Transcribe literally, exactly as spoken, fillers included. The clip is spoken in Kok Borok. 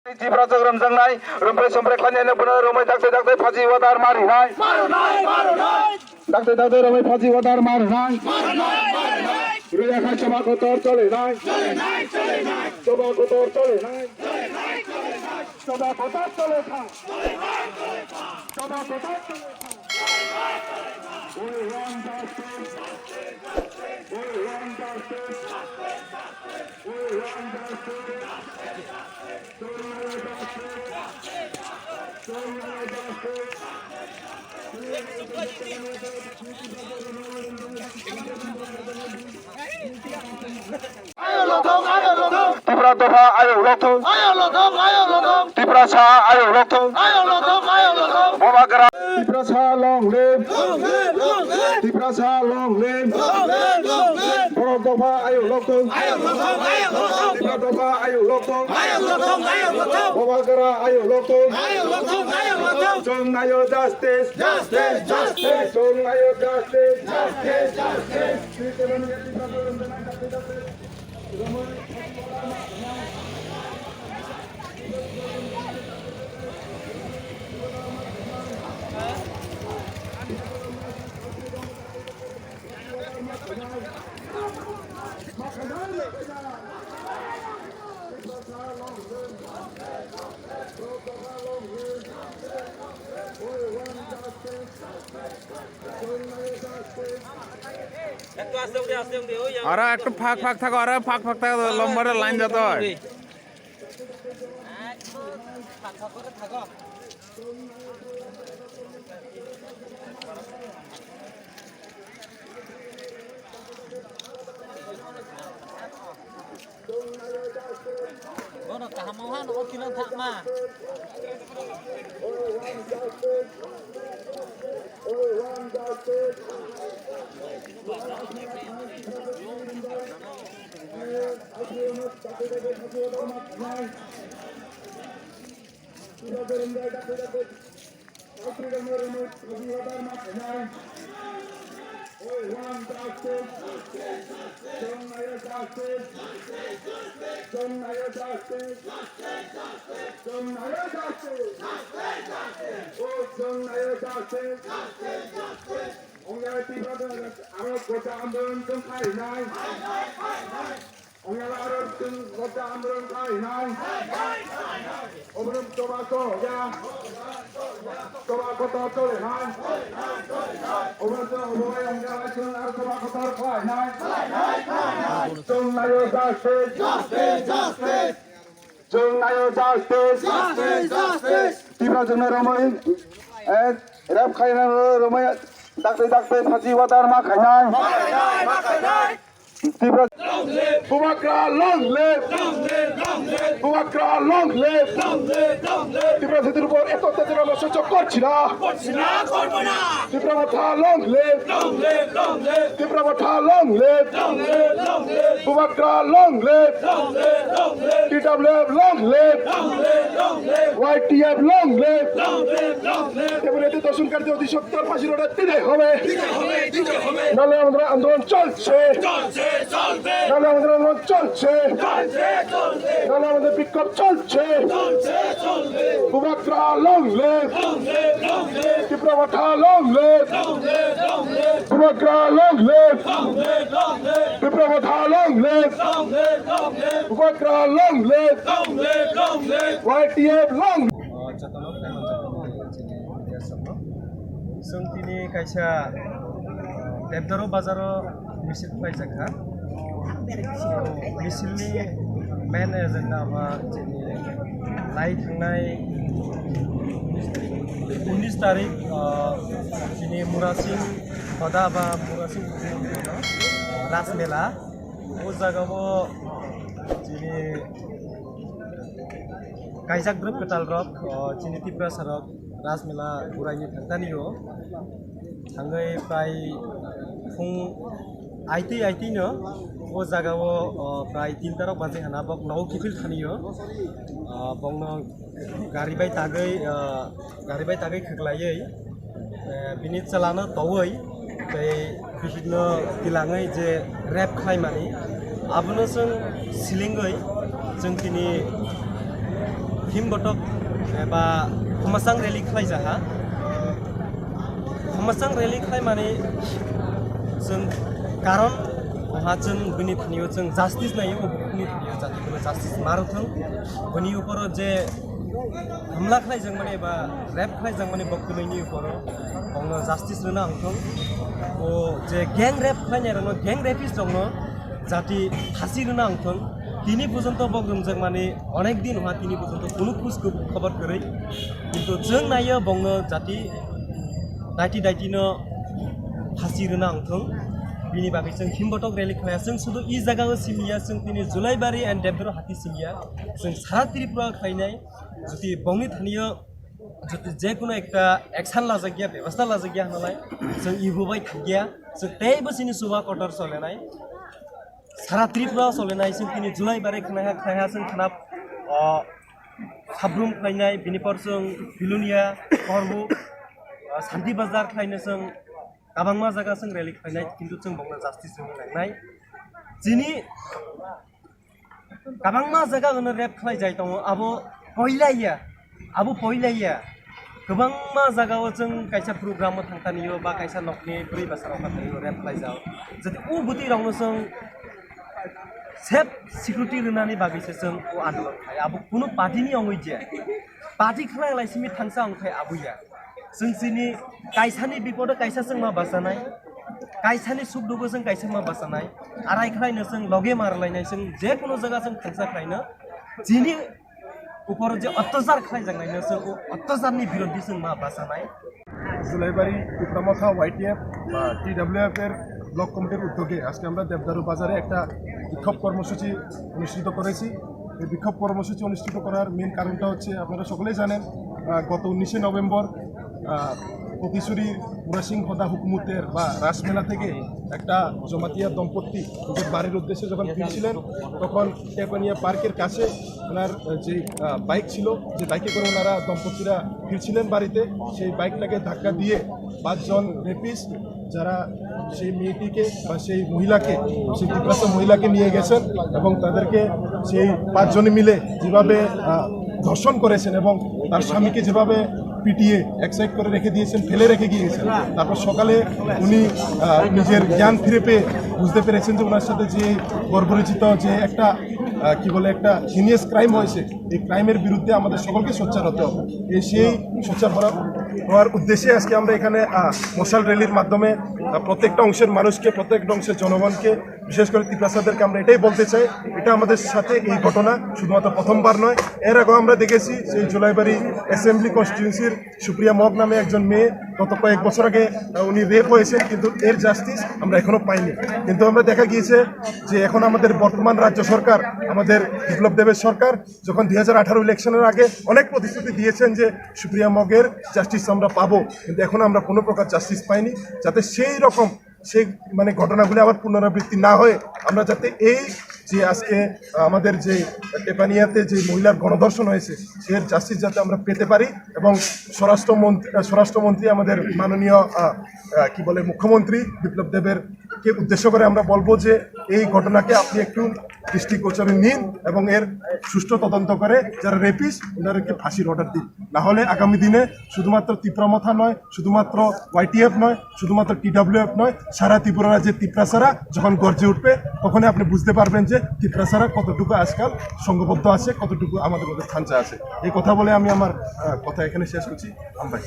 Tiprasok romjaknai, romphre somphre khlainai no bono romwi dakte dakte phaji wadar mar hinai. Dakte dakte romwi phaji wadar mar hinai. Rwya khai choba kotor chole nai. Choba kotor chole nai. Choba kotor chole kha. Choba kotor chole kha. We want justice. We want justice. We want justice. Tipra dopha ayok lokthung. Tiprasa ayok lokthung. Bubagra. Tiprasa long live. Tiprasa long live. Borok dopha ayok lokthung. Tipra dopha ayok lokthung. Bubagra ayok lokthung. Chwng naio justice. Justice, justice. Chwng naio justice. Justice, justice. Aro ekটু ফাঁক ফাঁক থাকো, aro ফাঁক ফাঁক থাকো, লম্বা লাইন যত হয়। Bono kaham o hano o kilo thakma. Ongya Tipra aro gota andolon chwng khainai. Ongya aro chwng gota andolon khainai. Obono choba choya. Choba kotor cholenai. Obono chwng obo bai ongya chwng aro choba kotor khainai. Chwng naio justice. Justice, justice. Chwng naio justice. Justice, justice. Tipra chwngno romwi, eh, rep khaina romwi, dakte dakte phaji wadar ma khainai. Tipra Bubagra long live! Bubagra long live! Tipra জাতির উপর এত অত্যাচার আমরা সহ্য করছি না। Tipra Motha long live! Tipra Motha long live! Bubagra long live! T W F long live! Y T F long live! এবং এতে দর্শনকারীদের অতি সত্বর ফাঁসির অর্ডার দিতে হবে। নাহলে আমাদের আন্দোলন চলছে। নাহলে আমাদের আন্দোলন চলছে। নাহলে আমাদের বিক্ষোভ চলছে। Bubagra long live! Tipra Motha long live! Bubagra long live! Tipra Motha long live! Bubagra long live! Y T F long live! Chwng tini kaisa Debdaro bazaro misil khlaijak kha. Misilni main agenda ba chini lai thangnai unis tarik, ah, chini Murasing hoda ba Murasing Ras Mela. O jagao chini kaijak group kwtal rok, o chini Tiprasa rok Ras Mela guraini thangtani o. Thangwi prai phung aitwi aitwi no o jagao, o, prai tinta rok baje hana bok nogo kiphil thani o. O, bokno gari bai tagwi, o, gari bai tagwi khwklaiwi, eh, bini chwlano towi tei bihikno tilangwi je rape khlaimani, abono chwng silingwi chwng tini Himbotok eba Hamasang rally khlai jaha. Hamasang rally khlai mani chwng karon oha chwng bini thaniyo chwng justice nayo, bini thaniyo jati justice maruthung. Bini uporo je hamla khlai jang mani eba rape khlai jang mani bokti nini uporo bongno justice rwna ang thung. O je gang rape khlai nai rokno, gang rapist rokno jati phasi rwna ang thung. Tini porjonto bok rumjak mani onek din oha tini porjonto kunu khus khobor kwrwi. Kintu chwng naiyo bongno jati daiti daiti no phasi rwna ang thung. Bini bagwi chwng himbotok rally khlaiya. Chwng sudu i jagao simiya, chwng tini Julaibari and Debdoro hati simiya. Chwng sara Tripura khlainai. Jodi bongni thaniyo jodi je kono ekta action lajak ya, bebostha lajak ya hwnalai, chwng ibu bai thangya. Chwng teibo chini chuba kotor solenai. Sara Tripura solenai, chwng tini Julaibari khnaiha, khnaiha chwng khna, o, Sabrum khlainai, bini por chwng Bilonia, Korbuk, o, Santi Bazar khlaino chwng kabangma jaga chwng rally khlainai, kintu chwng bongno justice rwna nangnai. Chini kabangma jaga ono rape khlai jai tongo, abo poila ya, abo poila ya. Kwbangma jagao chwng kaisa program o thangtanio ba kaisa nokni bwrwi bwsarok thangtanio rape khlai jao. Jodi o bwtwi rokno chwng safe security rwnani bagwi se chwng o andolon khai. Abo kunu party ni ongwi je. Party khwlai lai simi thangsa ongkhai abo ya. Chwng chini kaisani bipodo kaisa chwng ma bachanai. Kaisani suk dugo chwng kaisa ma bachanai. Arai khlaino chwng loge mar lainai chwng je kunu jaga chwng thangsa khlaino. Chini upor je ottachar khlai jang laino chwng o ottacharni birodhi chwng ma bachanai. Julaibari টিপ্রামথা ওয়াইটিএফ বা টিডাব্লিউএফ এর ব্লক কমিটির উদ্যোগে আজকে আমরা দেবদারু বাজারে একটা বিক্ষোভ কর্মসূচি অনুষ্ঠিত করেছি। এই বিক্ষোভ কর্মসূচি অনুষ্ঠিত করার মেইন কারণটা হচ্ছে, আপনারা সকলেই জানেন, আহ, গত উনিশে নভেম্বর, আহ, প্রতিচুরি মুরাসিংহ দা হুকুমতের বা রাসমেলা থেকে একটা জমাতিয়া দম্পতি নিজের বাড়ির উদ্দেশ্যে যখন ফিরছিলেন, তখন টেপানিয়া পার্কের কাছে ওনার, আহ, যে, আহ, বাইক ছিল, যে বাইকে করে ওনারা দম্পতিরা ফিরছিলেন বাড়িতে, সেই বাইকটাকে ধাক্কা দিয়ে পাঁচজন রেপিস্ট, যারা সেই মেয়েটিকে বা সেই মহিলাকে, সেই তিপ্রাসা মহিলাকে নিয়ে গেছেন এবং তাদেরকে সেই পাঁচজনে মিলে যেভাবে, আহ, ধর্ষণ করেছেন এবং তার স্বামীকে যেভাবে পিটিয়ে এক সাইড করে রেখে দিয়েছেন, ফেলে রেখে গিয়েছেন, তারপর সকালে উনি, আহ, নিজের জ্ঞান ফিরে পেয়ে বুঝতে পেরেছেন যে ওনার সাথে যে বর্বরচিত যে একটা, আহ, কি বলে, একটা হিনিয়াস ক্রাইম হয়েছে, এই ক্রাইমের বিরুদ্ধে আমাদের সকলকে সোচ্চার হতে হবে। এই সেই সোচ্চার হওয়ার, হওয়ার উদ্দেশ্যে আজকে আমরা এখানে, আহ, মশাল র্যালির মাধ্যমে, আহ, প্রত্যেকটা অংশের মানুষকে, প্রত্যেকটা অংশের জনগণকে, বিশেষ করে তিপ্রাসাদেরকে আমরা এটাই বলতে চাই, এটা আমাদের সাথে এই ঘটনা শুধুমাত্র প্রথমবার নয়। এর আগেও আমরা দেখেছি সেই জুলাইবাড়ি অ্যাসেম্বলি কনস্টিটিউয়েন্সির সুপ্রিয়া মগ নামে একজন মেয়ে গত কয়েক বছর আগে, আহ, উনি রেপ হয়েছেন, কিন্তু এর জাস্টিস আমরা এখনো পাইনি। কিন্তু আমরা দেখা গিয়েছে যে এখন আমাদের বর্তমান রাজ্য সরকার, আমাদের বিপ্লব দেবের সরকার, যখন দুই হাজার আঠারো ইলেকশনের আগে অনেক প্রতিশ্রুতি দিয়েছেন যে সুপ্রিয়া মগের জাস্টিস আমরা পাবো, কিন্তু এখন আমরা কোনো প্রকার জাস্টিস পাইনি। যাতে সেই রকম সেই, মানে, ঘটনাগুলি আবার পুনরাবৃত্তি না হয়ে আমরা যাতে এই যে আজকে আমাদের যে টেপানিয়াতে যে মহিলার গণধর্ষণ হয়েছে, এর জাস্টিস যাতে আমরা পেতে পারি এবং স্বরাষ্ট্রমন্ত্রী, আহ, স্বরাষ্ট্রমন্ত্রী আমাদের মাননীয়, আহ, আহ, কি বলে, মুখ্যমন্ত্রী বিপ্লব দেবের কে উদ্দেশ্য করে আমরা বলবো যে এই ঘটনাকে আপনি একটু দৃষ্টিগোচরে নিন এবং এর সুষ্ঠু তদন্ত করে যারা রেপিস্ট, ওনাদেরকে ফাঁসির অর্ডার দিন। না হলে আগামী দিনে শুধুমাত্র তিপ্রামথা নয়, শুধুমাত্র ওয়াইটিএফ নয়, শুধুমাত্র টিডাব্লিউএফ নয়, সারা ত্রিপুরা রাজ্যের তিপ্রাসারা যখন গর্জে উঠবে, তখনই আপনি বুঝতে পারবেন যে তিপ্রাসারা কতটুকু আজকাল সংঘবদ্ধ আছে, কতটুকু আমাদের মধ্যে থাঞ্চা আছে। এই কথা বলে আমি আমার, আহ, কথা এখানে শেষ করছি। হামবাই।